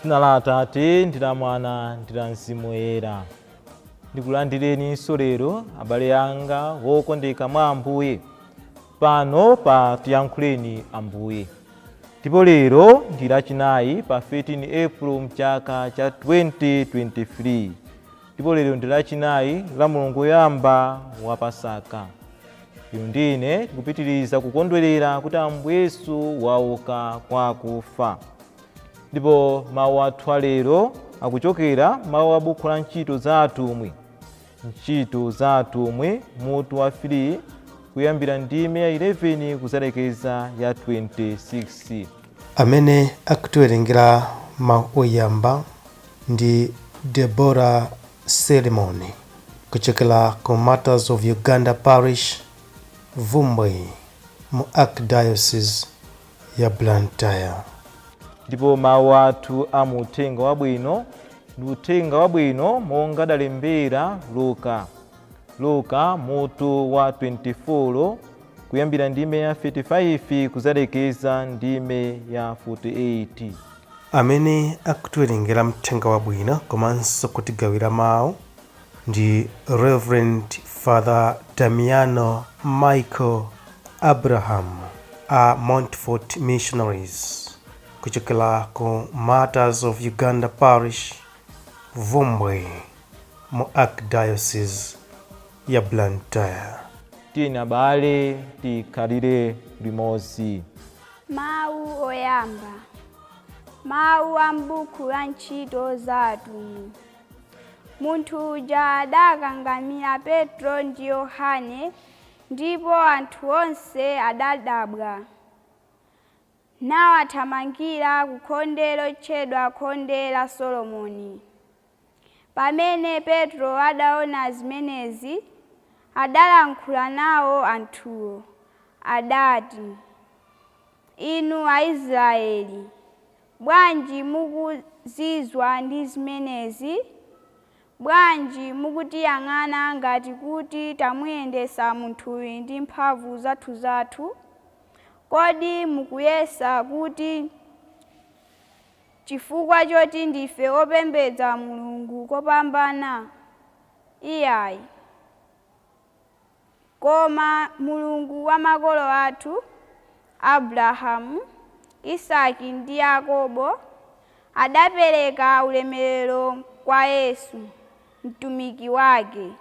Dzina la Atate ndi la Mwana ndi la Mzimu Woyera. Ndikulandireninso lero, abale anga wokondeka mwa Ambuye, pano pa Tiyankhuleni Ambuye. Ndipo lero ndi Lachinayi pa 13 April mchaka cha 2023, ndipo lero ndi Lachinayi la mulungu woyamba wa Pasaka. Inu ndine tikupitiriza kukondwerera kuti Ambuye Yesu wauka kwa akufa. Ndipo mawu athu alero akuchokera mawu a buku la Ntchito za Atumwi, Ntchito za Atumwi mutu wa 3, kuyambira ndime ya 11 kuzalekeza ya 26. Amene akutiwerengera mawu oyamba ndi Deborah Selemoni kuchokera ku Martyrs of Uganda Parish, Vumbwe, mu Archdiocese ya Blantyre. Ndipo mawu athu a mu Uthenga Wabwino ndi Uthenga Wabwino monga adalembera Luka, Luka mutu wa 24, kuyambira ndime ya 35 kuzalekeza ndime ya 48. Amene akutiwerengera Mthenga Wabwino komanso kutigawira mawu ndi Reverend Father Damiano Michael Abraham a Montfort Missionaries kuchokera ku Martyrs of Uganda Parish, Vumbwe, mu Archdiocese ya Blantyre. Tiyeni abale, tikhalire limodzi. Mawu oyamba. Mawu a m'buku la Ntchito za Atumwi. Munthu uja adakangamira Petro ndi Yohane, ndipo anthu onse adadabwa, nawathamangira ku khonde lotchedwa Khonde la Solomoni. Pamene Petro adaona zimenezi, adalankhula nawo anthuwo. Adati, "Inu Aisraeli, bwanji mukuzizwa ndi zimenezi? Bwanji mukutiyang'ana ngati kuti tamuyendetsa munthuyu ndi mphamvu zathuzathu? Kodi mukuyesa kuti chifukwa choti ndife opembedza Mulungu kopambana? Iyayi. Koma Mulungu wa makolo athu, Abrahamu, Isake ndi Yakobo, adapereka ulemerero kwa Yesu, mtumiki wake.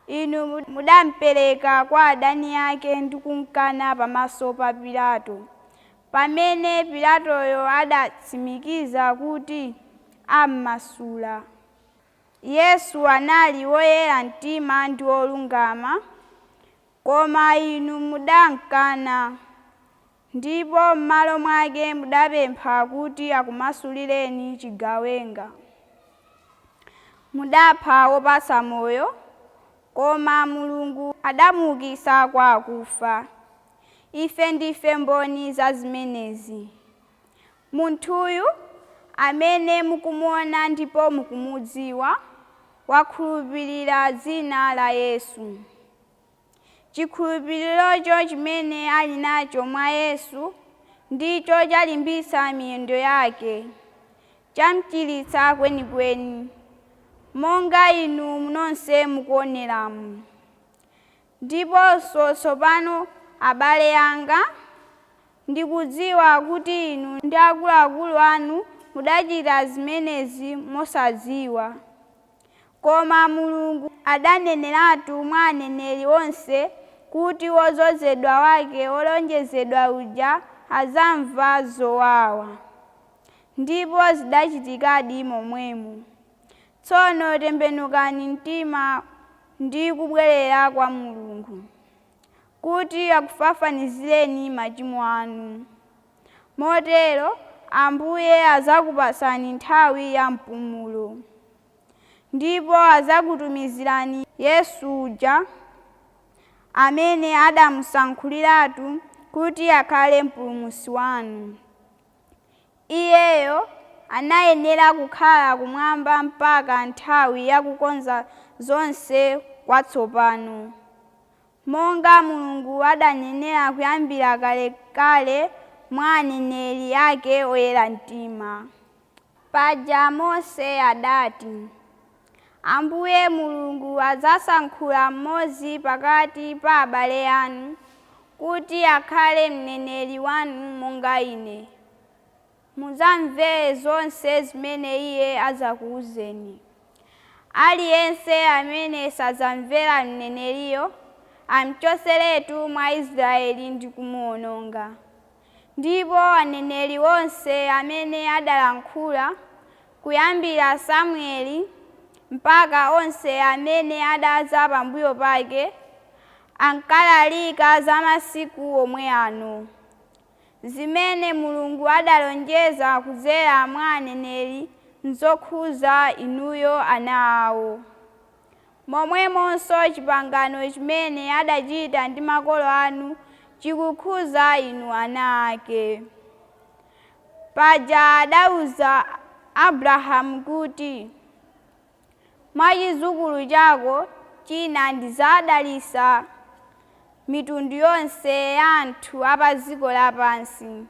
Inu mudamupereka kwa adani ake ndi kumkana pamaso pa Pilato, pamene Pilatoyo adatsimikiza kuti ammasula. Yesu anali woyera mtima ndi wolungama, koma inu mudamkana, ndipo m'malo mwake mudapempha kuti akumasulireni chigawenga. Mudapha wopatsa moyo, koma Mulungu adamuukitsa kwa akufa. Ife ndife mboni za zimenezi. Munthuyu amene mukumuona ndipo mukumudziwa wakhulupirira dzina la Yesu. Chikhulupirirocho chimene ali nacho mwa Yesu ndicho chalimbitsa miyendo yake, chamchiritsa kwenikweni, monga inu nonse mukuoneramu. Ndiponso tsopano, abale anga, ndikudziwa kuti inu ndi akuluakulu anu mudachita zimenezi mosadziwa. Koma Mulungu adaneneratu mwa aneneri onse kuti wodzozedwa wake wolonjezedwa uja adzamva zowawa. Ndipo zidachitikadi momwemo. Tsono tembenukani mtima ndi kubwerera kwa Mulungu, kuti akufafanizireni machimo anu. Motero Ambuye adzakupatsani nthawi ya mpumulo, ndipo adzakutumizirani Yesu uja amene adamusankhuliratu kuti akhale Mpulumutsi wanu. Iyeyo anayenera kukhala kumwamba mpaka nthawi yakukonza zonse kwatsopano, monga Mulungu adanenera kuyambira kalekale mwa aneneri ake oyera mtima. Paja Mose adati, Ambuye Mulungu adzasankhula mmodzi pakati pa abale anu kuti akhale mneneri wanu monga ine. Mudzamvere zonse zimene iye adzakuwuzeni. Aliyense amene sadzamvera mneneriyo amchotseretu mwa Israeli ndi kumuwononga. Ndipo aneneri onse amene adalankhula kuyambira Samueli mpaka onse amene adadza pambuyo pake ankalalika za masiku omwe ano, zimene Mulungu adalonjeza kudzera mwa aneneri nzokhuza inuyo ana awo. Momwemonso chipangano chimene adachita ndi makolo anu chikukhuza inu ana ake. Paja adawuza Abrahamu kuti, mwa chidzukulu chako china ndidzadalitsa mitundu yonse ya anthu a pa dziko lapansi.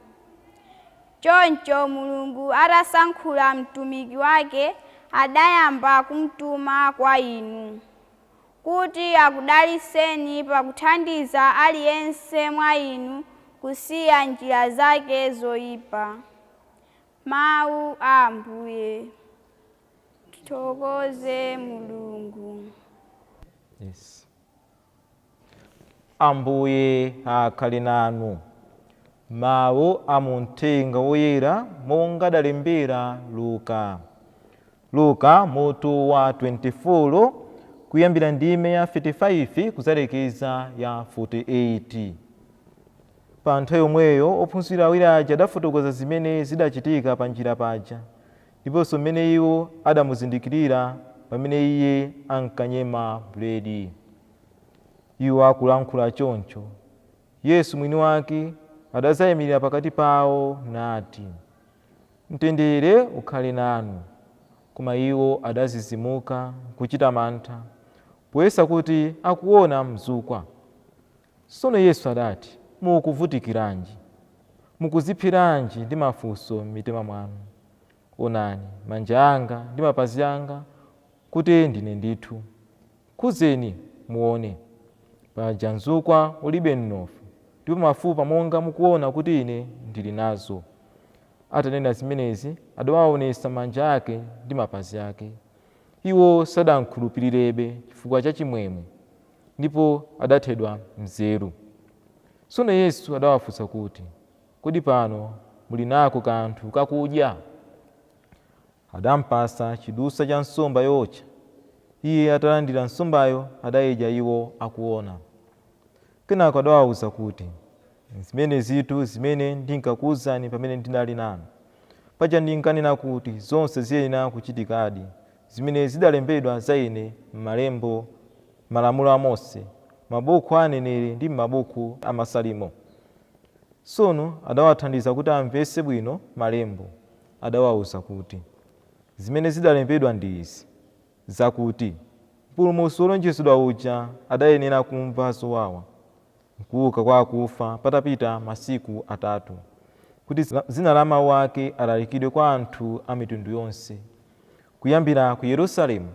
Choncho Mulungu atasankhula mtumiki wake adayamba kumtuma kwa inu, kuti akudalitseni pakuthandiza aliyense mwa inu kusiya njira zake zoyipa. Mawu a Ambuye. Tithokoze Mulungu. Yes. Ambuye akhale nanu. Mawu a muthenga woyera monga adalembera Luka. Luka mutu wa 24 kuyambira ndime ya 35 kudzalekeza ya 48. Pa nthawi yomweyo ophunzira awiri aja adafotokoza zimene zidachitika pa njira paja, ndiponso mmene iwo adamuzindikirira pamene iye ankanyema buledi. Iwo akulankhula choncho, Yesu mwini wake adadzayimirira pakati pawo nati, Mtendere ukhale nanu. Koma iwo adazizimuka kuchita mantha, poyesa kuti akuona mzukwa. Tsono Yesu adati, Mukuvutikiranji? Mukuziphiranji ndi mafunso m'mitima mwanu? Onani manja anga ndi mapazi anga, kuti ndine ndithu. Khudzeni muone. Paja mzukwa ulibe mnofu ndipo mafupa monga mukuona kuti ine ndili nazo. Atanena zimenezi adawaonetsa manja ake ndi mapazi ake. Iwo sadamkhulupirirebe chifukwa cha chimwemwe, ndipo adathedwa nzeru. Tsono Yesu adawafunsa kuti, Kodi pano muli nako kanthu kakudya? Adampatsa chidutswa cha nsomba yootcha. Iye atalandira nsombayo adayidya iwo akuona. Kenako adawawuza kuti, Zimenezitu zimene ndinkakuwuzani pamene ndinali nanu. Paja ndinkanena kuti zonse ziyenera kuchitikadi zimene zidalembedwa za Ine m'malembo, m'Malamulo a Mose, m'mabuku a aneneri ndi m'mabuku a Masalimo. Tsono adawathandiza kuti amvetse bwino Malembo. Adawauza kuti, Zimene zidalembedwa ndi izi, zakuti Mpulumutsi wolonjezedwa uja adayenera kumva zowawa, nkuuka kwa akufa patapita masiku atatu, kuti dzina la mau ake alalikidwe kwa anthu a mitundu yonse, kuyambira ku Yerusalemu.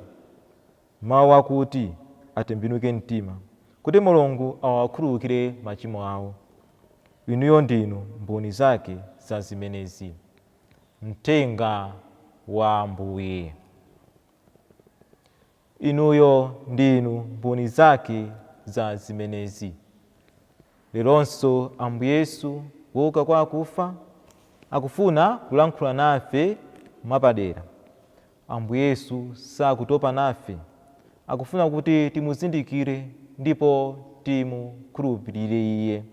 Mau akuti atembenuke mtima, kuti Mulungu awakhululukire machimo ao. Inuyo ndinu mboni zake za zimenezi. Mthenga wa Ambuye. Inuyo ndinu mboni zake za zimenezi. Leronso Ambuye Yesu wouka kwa akufa akufuna kulankhula nafe mwapadera. Ambuye Yesu sakutopa nafe, akufuna kuti timuzindikire ndipo timukhulupirire Iye.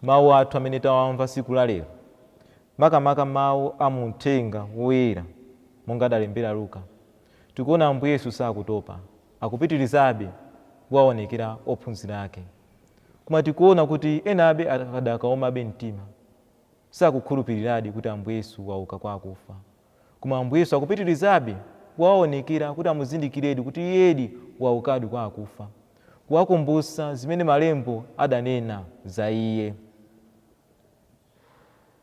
Mawu athu amene tawamva tsiku la lero, makamaka mawu a mu Mthenga Woyera monga adalembera Luka, tikuona Ambuye Yesu sakutopa, akupitirizabe kuwaonekera ophunzira ake. Koma tikuona kuti enabe adakaumabe mtima, sakukhulupiriradi kuti Ambuye Yesu wauka kwa akufa. Koma Ambuye Yesu akupitirizabe kuwaonekera kuti amuzindikiredi kuti Iyedi waukadi kwa akufa, kuwakumbutsa zimene malembo adanena za Iye.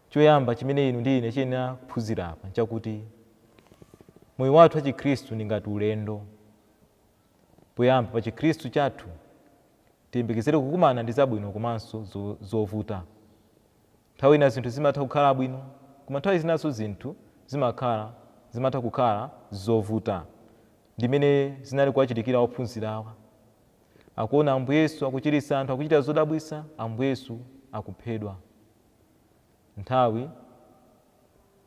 Choyamba chimene inu ndi ine tiyenera kuphunzira apa nchakuti Moyo wathu wa chikhristu ndi ngati ulendo. Poyamba pa chikhristu chathu tiyembekezere kukumana ndi zabwino komanso zovuta. Nthawi ina zinthu zimatha kukhala bwino, koma nthawi zinanso zinthu zimatha kukhala zovuta. Ndimene zinali kuwachitikira ophunzira awa. Akuona Ambuye Yesu akuchiritsa anthu, akuchita zodabwitsa, Ambuye Yesu akuphedwa. Nthawi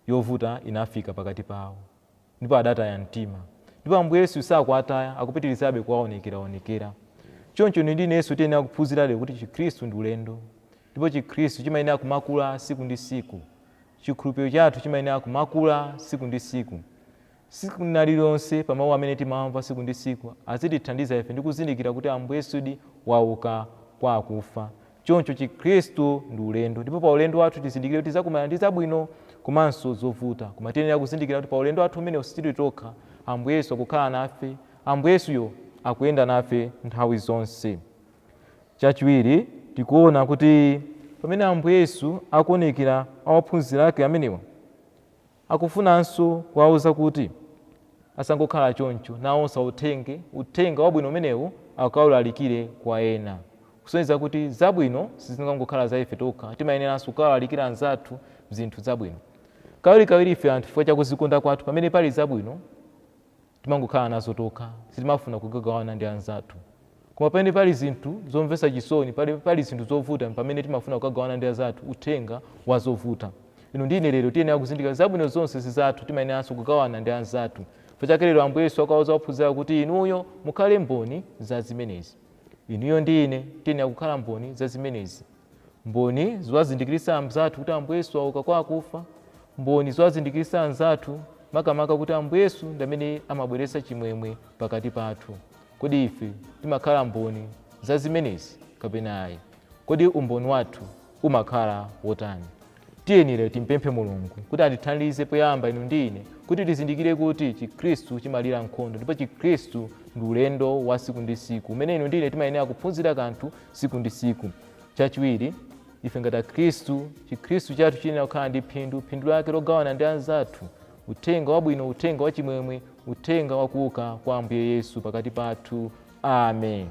yovuta inafika pakati pawo ndipo adataya mtima. Ndipo Ambuye Yesu sakuwataya, akupitirizabe kuwaonekeraonekera. Choncho inu ndi inenso tiyenera kuphunzira lero kuti chikhristu ndi ulendo, ndipo chikhristu chimayenera kumakula tsiku ndi tsiku. Chikhulupiriro chathu chimayenera kumakula tsiku ndi tsiku. Tsiku lililonse pa mawu amene timamva tsiku ndi tsiku azitithandiza ife ndi kuzindikira kuti Ambuye Yesudi wauka kwa akufa. Choncho chikhristu ndi ulendo, ndipo pa ulendo wathu tizindikire kuti tizakumana ndi zabwino komanso zovuta, koma tiyenera kuzindikira kuti pa ulendo wathu umenewu sitili tokha. Ambuye Yesu akukhala nafe, Ambuye Yesuyo akuyenda nafe nthawi zonse. Chachiwiri, tikuona kuti pamene Ambuye Yesu akuonekera ophunzira ake amenewa, akufunanso kuwauza kuti asangokhala choncho, nawonso uthenga wabwino umenewu akawulalikire kwa ena, kusonyeza kuti zabwino sizingangokhala za ife tokha, timayeneranso kukawalalikira anzathu zinthu zabwino. Kawirikawiri ife anthu, chifukwa chakuzikonda kwathu, pamene pali zabwino timangokhala nazo tokha, sitimafuna kukagawana ndi anzathu. Koma pamene pali zinthu zomvetsa chisoni, pali zinthu zovuta, pamene timafuna kukagawana ndi anzathu uthenga wa zovuta. Inu ndi ine lero tiyenera kuzindikira zabwino zonse zizathu, timayeneranso kugawana ndi anzathu. Chifukwa chake lero Ambuye Yesu akawauza ophunzira kuti inuyo mukhale mboni za zimenezi. Inuyo ndi ine tiyenera kukhala mboni za zimenezi. Mboni zowazindikiritsa anzathu kuti Ambuye Yesu auka kwa akufa, mboni zowazindikiritsa anzathu makamaka kuti Ambuye Yesu ndi amene amabweretsa chimwemwe pakati pathu. Kodi ife timakhala mboni za zimenezi kapena ayi? Kodi umboni wathu umakhala wotani? Tiyeni lero timpemphe Mulungu kuti atithandize poyamba inu ndi ine kuti tizindikire kuti chikhristu chimalira nkhondo, ndipo chikhristu ndi ulendo wa tsiku ndi tsiku umene inu ndi ine timayenera kuphunzira kanthu tsiku ndi tsiku. Chachiwiri, ife ngati akhristu, chikhristu chathu chiyenera kukhala ndi phindu, phindu lake logawana ndi anzathu uthenga wabwino, uthenga wachimwemwe, uthenga wakuuka kwa Ambuye Yesu pakati pathu. Amen.